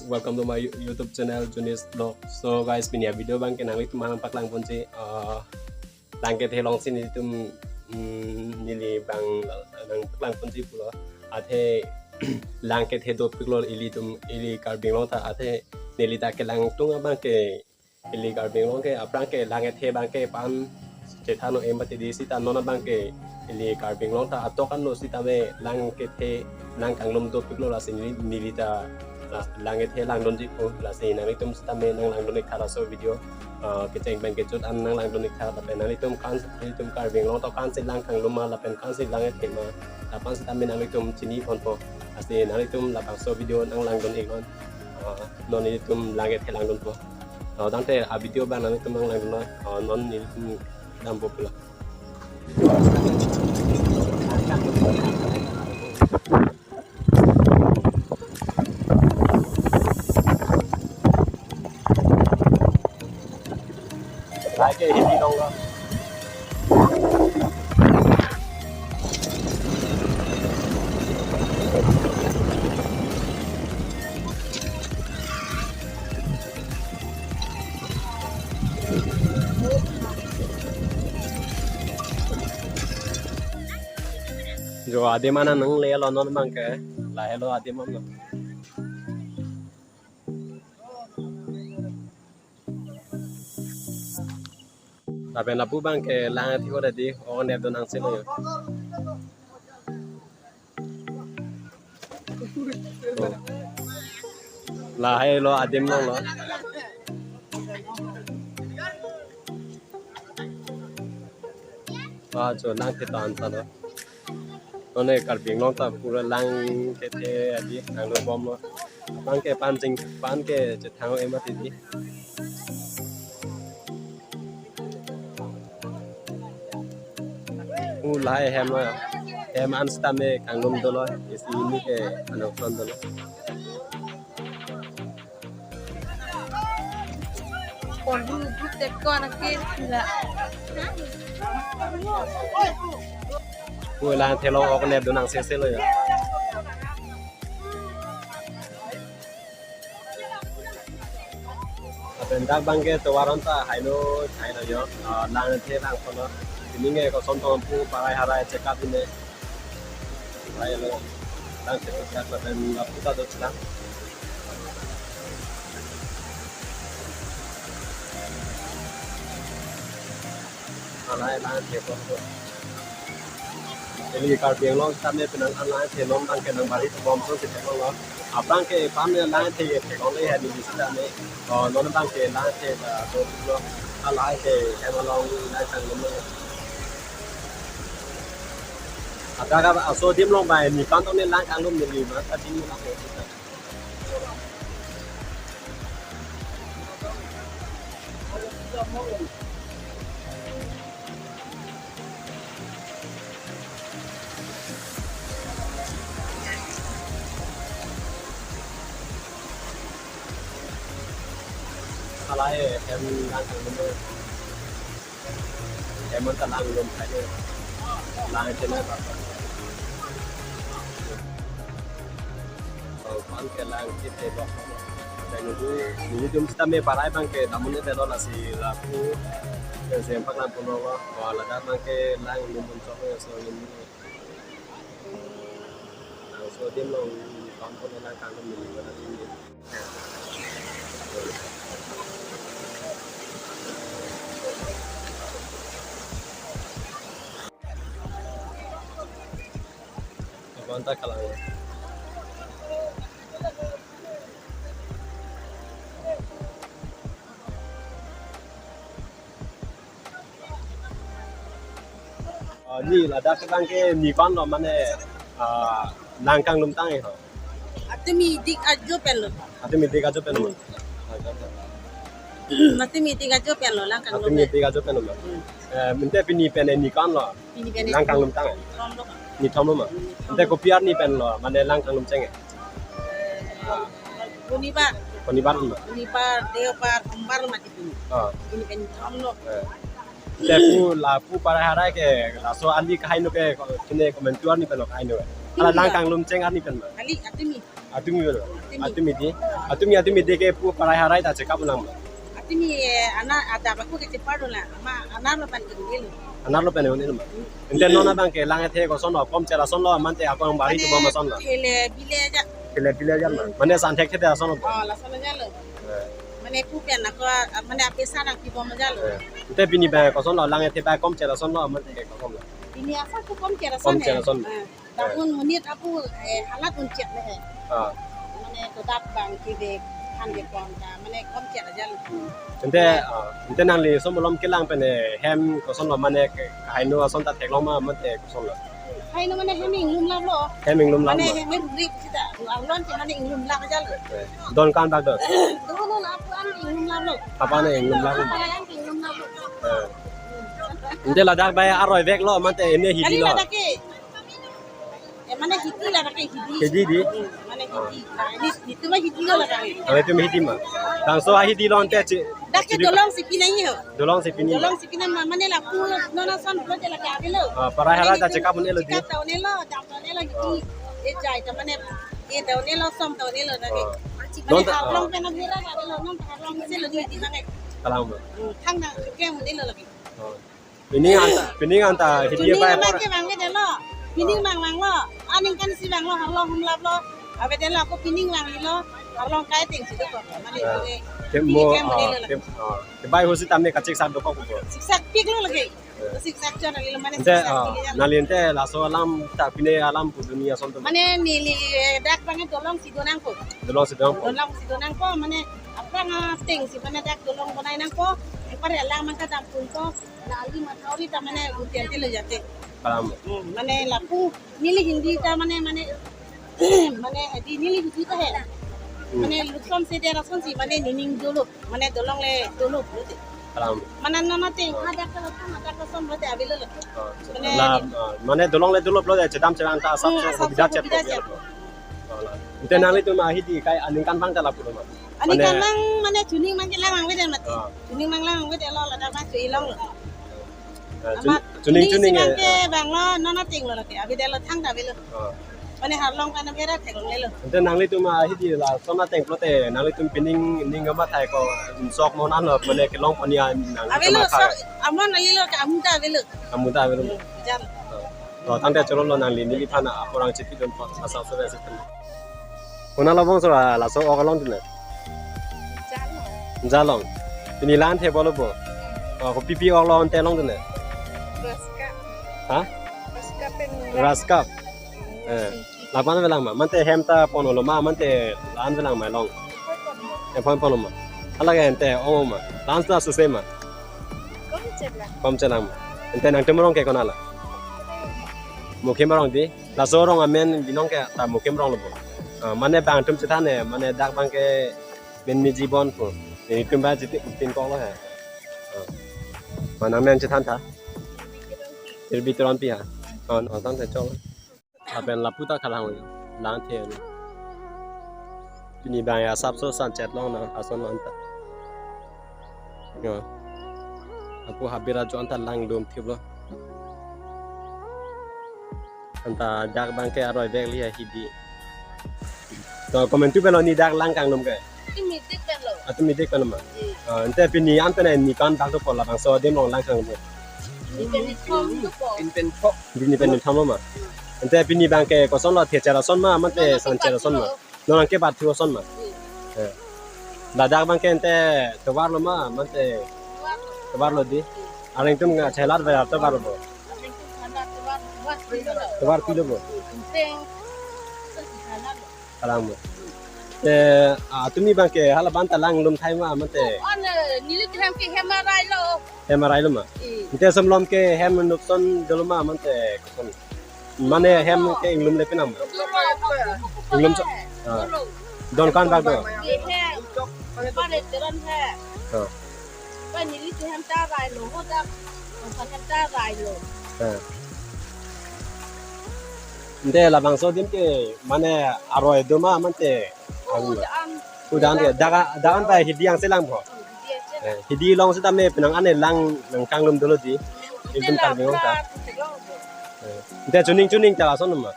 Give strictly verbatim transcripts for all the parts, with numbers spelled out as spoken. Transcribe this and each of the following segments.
Welcome to my You- YouTube channel, Junis Vlog. So guys, pini a-video abang ke nanglitum aphan nangpaklang ponji, uh, lang kethe alongsi nelitum, mm, neli bang nangpaklang ponji pulo. Athe lang kethe dopiklo ilitum, ili Karbi Anglong ta, athe neli ta kelangdun abang ke ili Karbi Anglong ke aphrang ke lang kethe abang ke pan chethan un-e mati di, sita non abang ke ili Karbi Anglong ta atok anlo sitame lang kethe, lang kanglum dopiklo, lasi neli, neli ta, ah, lang kethe langdunji pu, lasi nanglitum sitame nanglangdun ik tha laso video, ah, kecheng pen kejut an nanglangdun ik tha, lapen nanglitum kan, nelitum Karbi Anglong ta ko-ansi lang kanglum ma lapen ko-ansi lang kethe ma, lapen sitame nanglitum chini ponpo, lasi nanglitum labangso video nanglangdun iknon. Ah, non nelitum lang kethe langdunpo. Ah, tangte a-video abang nanglitum nanglangdun non, ah, non nelitum dampo pulo. Lake hini dong lo. Jo adim an nanglelo non abang ke, lahelo adim an. Lapen lapu abang ke lang thik ore di, ok nepdun nangchelo yo. Oh. Lahelo adim longlo. Ah, jo lang kethe an ta lo. Nonke Karbi Anglong ta pura lang kethe adi nanglubomlo. Abang ke pan ching, pan ke chethang un-e mati di. Pu lahai hem lo. Hem an sitame kanglum dolo. Isi ini ke anokson dolo. Kon du du tek kon ke la. Pu lang thelong ok nepdun nang sese lo ya. Lapen dak abang ke tovar an ta haino, haino yo. Ah, lang the lang kono. Pini ke koson tong pu parai harai check up ine. Hailo. Lang check up lapen lapu ta do lang. Halahai lang the ko. Ili Karbi Anglong sitame penang an lang the non abang ke nang bari bom so si theklonglo. Abang ke pan lang the theklongle ha neli sitame. Oh, non abang ke lang the ta dopiklo. Halahai ke hem along lang kanglumlo. Ada ka aso adim along bai ni pan tong ne lang kanglum neli ma ta ding lang. Halahai hem lang kanglum. Hem an ta langlum tha ke. Lang chena ta. Pan ke lang chete lo. Dan itu, ini jum sitame parai abang ke namun itu lo lasi lapu. Yang sempak lampu lo. Wah, ladak abang ke langlum pun chok ya so ini. Laso adim along ni pan pon lang kanglum neli mana tinggi. Abang ta kalang. Ah, ni ladak abang ke ni pan lo mane, ah, lang kanglum tang-e ho. Atumi dik ajo pen lo. Atumi dik ajo pen lo. Atumi dik ajo pen lo lang kanglum. Atumi dik ajo pen lo. Hmm. Eh, minte pini pen ni kan lo. Pini pen lang kanglum tang-e. Thom lo. Ni thom lo ma. Minte kopi arni pen lo mane lang kanglum cheng-e. Bonibar. Bonibar ma. Bonibar, Deobar, Sombar mati pini. Ah. Pini pen thom lo. Eh. Te pu lapu parai harai ke laso ali kahai no ke kine komentuar ni pen lo kahai no. Hala lang kanglum cheng arni pen ma. Ali atumi. Atumi belo. Atumi. Atumi di. Atumi, atumi di ke pu parai harai ta chekap nang ma? Atumi, eh, ana ada aku ke chepar dola. Ma, ana lo pan ke dulu. Ana lo pan ke dulu ma? Ente non abang ke lang ethe koson lo, kom chera son lo, mante ako ang bari tu bom son lo. Thele bile aja. Thele bile aja ma. Mane san thek thek ason lo. Oh, lason aja lo. Eh. Mane pu pen ako, mane apesan ang pi bom aja lo. Eh. Ente pini bang koson lo, lang ethe bang kom chera son lo, mante koson lo. Pini asa tu kom chera son. Kom chera son. Eh. Damun monit apu, eh, halat un chek le he. Ah. Mane to dak bang ki bek han de pon ta, mane kom chek aja lo. Ente, ah, ente nangli som malom kelang pen, eh, hem koson lo mane ke, kahaino ason ta theklong ma mante koson lo? Kahaino mane hem inglum lap lo. Hem inglum lap lo. Mane hem rik sita. Arlon ke mane inglum lap aja lo. Eh, don kan bak don? Don lo apu an inglum lap lo. Apa ne inglum lap lo? Apa yang inglum lap lo. Eh. Ente ladak bang aroi vek lo mante ene hidi lo. Kali ladak ke. Eh, mane hidi ladak ke hidi. Hidi di? Mane hidi. Ini, itu mah hidi lo ladak ke. Kalau itu hidi ma. Langsung hidi lo ente ci. Dak ke dolong si pinai ho. Dolong si pini. Dolong si pinai ma, mane lapu non ason pulote lake avelo. Ah, parai harai ta chekap un-elo di. Chekap ta un-elo, dam ta un-elo hidi. Ah. Eh, jai ta mane, eh, ta un-elo, som ta un-elo lake. Ah. Mane non ta, harlong ah. Pen abhera avelo, non ta harlong se lo di, di mane. Kalang ma. Hmm, thang na, ke un-elo lake. Ah. Pining anta, pining anta hidi. Pining bang ke bang ke delo. Pining bang bang lo. Aningkan si bang lo, harlong humlap lo. Ave delo ako pining bang lo. Harlong kai ting si dokok. Mane. Ah. Ke mo, ah, ke, ah, ke bai ho sitame kacheksak dokok ko. Siksak pik lo lake. Eh. Siksak chon lo mane. Ente, siksak ah, pik lo. Nangli ente laso alam ta pine alam pu dunia son tu. Mane neli, eh, dak bang dolong si do nangpo. Dolong si do nangpo. Dolong si do nangpo mane aphrang, ah, ting si mane dak dolong bonai nangpo. Epar alang mangke dam pun po. La ali mathauri ta mane utente lo jate. Kalang. Hmm, mane lapu neli hidi ta mane, mane, mane hidi neli hidi ta he. Hmm. Mane lukson se dera son si mane nining dolo, mane dolong le dolo pulote. Kalang. Mane nona ting hadak ta lapu hadak ta som pulote avelo lo. Oh, mane la, ni- ah, mane dolong le dolo pulote chedam chedam ta asap. Hmm, so asap hobida so chet hobida ko chet. Biar ko. Oh, la. Ente nanglitum ahidi kai aningkan bang ta lapu lo ma? Aningkan bang mane chuning bang ke lang bang ave den mati. Ah. Chuning bang lang bang ave den lo ladak bang chu ilong lo. Ah, chun-, amat chuning chuning chuning si bang eh, ke ah. Bang lo non ating lo lake ave den lo thang ta avelo. Ah. Mane harlong kana bera theklong le lo. Ente nanglitum ahidi lason ateng pulote nanglitum pining ning amat hai ko sok mon an lo mane kelong poni an nang. Avelo sok amon avelo ke amu ta avelo. Amu ta avelo. Jan. Ah. To tangte choro lo nangli neliphan apor ang chepidun po asap so besi. Konat labangso laso ok along dun na? Jalong. Jalong. Pini lang the bolo bo. Oh, kopi pi ok lo ante along dun na? Raska. Ha? Raska pen. Raska. Eh. Lapu-an avelang ma? Mante hem ta pon olo ma, mante la-an avelang ma along? Hem pon pon ma. Hala ke ante ong ma. La-an ta suse ma. Kom chelang. Kom chelang ma. Ante nangtum arong ke konat la? Mukhim arong di. Laso arong amen binong ke ta Mukhim arong lo bo. Ah, mane bang atum chethan he, mane dak bang ke men mi jibon pu. Netum bang chiti tin kong lo he. Ah. Ma nang men chethan tha? Tirbi Teronpi ha. Oh, oh, tang te chong. Lapen lapu ta kalang lang the. Pini bang asap so sunset long na ason long ta. Yo. Lapu habira jo anta lang dum thip lo. Anta dak bang ke aroi bag li hidi. To komentu belo ni dak lang kanglum ke. Atumi dik pen lo. Atumi dik pen ma. Hmm. Ah, ante pini ante na ni kan dak to pola bangso adim long lang kanglum. Ni pen ni thom dopo. Ni pen thom. Ni pen ni thom ma. Ante pini bang ke koson lo the chera son ma, mante san chera son ma. Non ke bat thu son ma. Eh. Ladak bang ke ante tovar lo ma, mante tovar lo di. Areng tum nga chelar ba tovar lo. Tovar pilo bo. Kalang mo. Eh, ah, atumi bang ke hala ban ta langlum thai ma mante. An, eh, neli hem ke hem arai lo. Hem arai lo ma. Eh. Ante som lom ke hem nukson dolo ma mante koson. Mane hem ke inglum le pinam. Inglum so. Ah. Don kan bak do. Ye he. Pare teron he. Ah. Pare neli tu hem ta rai lo, hodak. Hodak hem ta rai lo. Ah. Ante labangso adim ke mane aroi do ma mante. Udan. Udan ke daga dagan pa hidi angse lang bo. Eh, hidi along sitame penang ane lang nang kanglum dolo di. Itum Karbi Anglong ta. Eh, ante chuning chuning ta ason ma.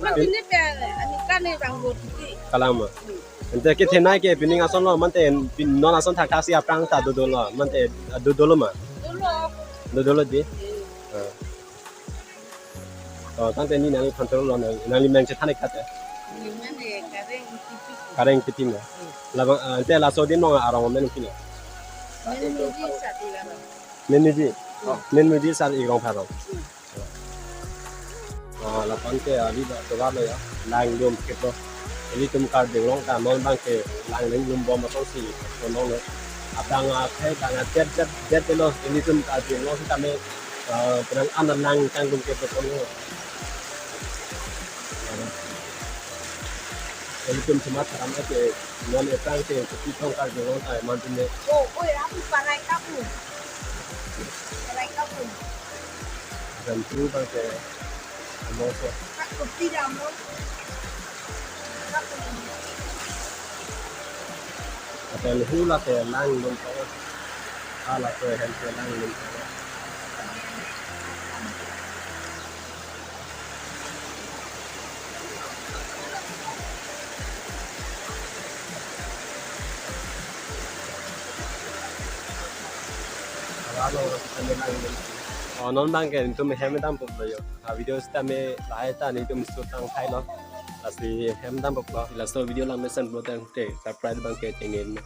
Mati ni pe, ani kan ni bang bor di. Kalang ma. Ante kethenei ke pining ason lo, mante pin non ason thakthak si aphrang ta dodolo, mante dodolo ma. Dolo. Dodolo di. Ah. Oh, tangte ni nangli control lo, nangli meng chethan ik kate. Ni mane Kareng Tipi. Kareng Tipi ma. Labang, ah, ante laso adim along arong amen pine. Mane ni di sat ilang. Menmuji. Oh. Menmuji sar igrong pharong. Ah, lapen ke ali ba tovar lo ya. Langlum keplo. Ilitum Karbi Anglong ta non bang ke langlum bom asonsi tonong lo. Abang akhai bang ajet jet jet lo. Ilitum Karbi Anglong sitame, ah, penang an lang kanglum keplo tonong lo. Ilitum semat ram ke non ephrang ke kopi thong Karbi Anglong ta man pine. Oh, oi, aku parai kapu. Parai kapu. Dan tu bang ke amo so. Aku tidak mau. Kapu. Ate hula ke langlum ko. Hala ke hem ke langlum ko. Oh, non bang ke netum hem dam pok lo yo. Ah, video sitame lahai ta netum shoot tang thai lo. Lasi hem dam pok lo. Laso video lang mesen pulote te subscribe bang ke channel.